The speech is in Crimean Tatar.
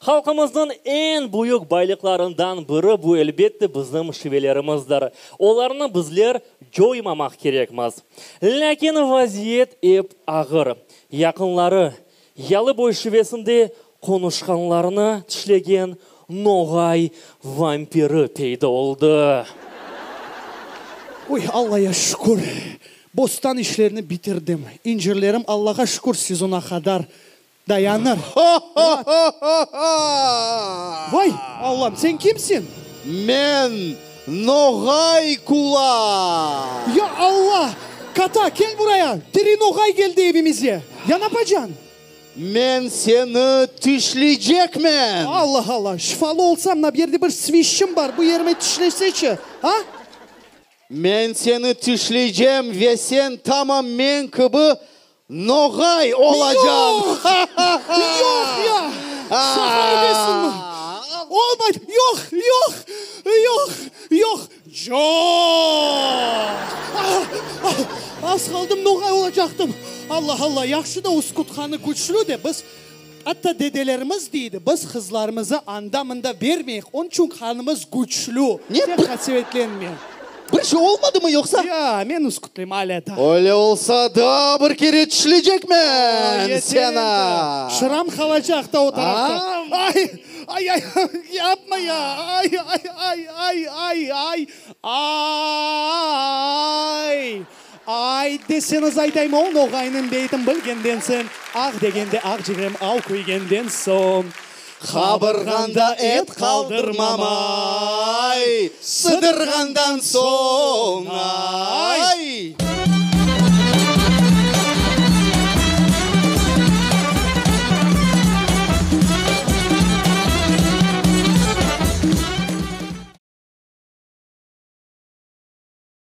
Halqımıznıñ eñ büyük baylıqlarından biri bu, elbette, bizim şivelerimizdir. Olarnı bizler coymamaq kerekmiz. Lâkin vaziyet ep ağır. Yaqınları Yalıboy şivesinde qonuşqanlarnı tişlegen noğay vampiri peyda oldı. Uy, Allaya şükür, bostan işlerini bitirdim. İncirlerim, Allağa şükür, sezona qadar dayanır. Vay, Allam, sen kimsiñ? Men Noğay Kula! Ya Alla! Kata, kel buraya! Tiri noğay keldi evimize! Ya napacañ? Men seni tişleycekmen! Alla, Alla! Şifalı olsam, mına bu yerde bir svişçim bar, bu yerime tişleseçi, a? Men seni tişleycem ve sen tamam men kibi Noğay olacam! Yoq! Yoq, ya! Şaqa etesiñmi? Olmay! Yoq, yoq, yoq, yoq, coq! Az qaldım noğay olacaqtım! Alla, Alla, yahşı da Uskut hanı küçlü de, biz, atta dedelerimiz dey edi, biz qızlarımızı anda-mında bermeyik, onıñ içün hanımız küçlü, sen qasevetlenme. Bir şey olmadımı yoqsa? Ya, men Uskutlıyım alâ daa. Öyle olsa, daa bir kere tişleycekmen seni! Şıram qalacaq da o tarafta. Ay, ay, ay, yapma ya, ay, ay, ay, ay, ay, ay, ay, ay deseñiz aytayım, o noğaynıñ beytin bilgenden soñ, ah degende aqciğerim av küygenden soñ. Qabırğanda et qaldırmam, ay, sıdırğandan soñ, ay.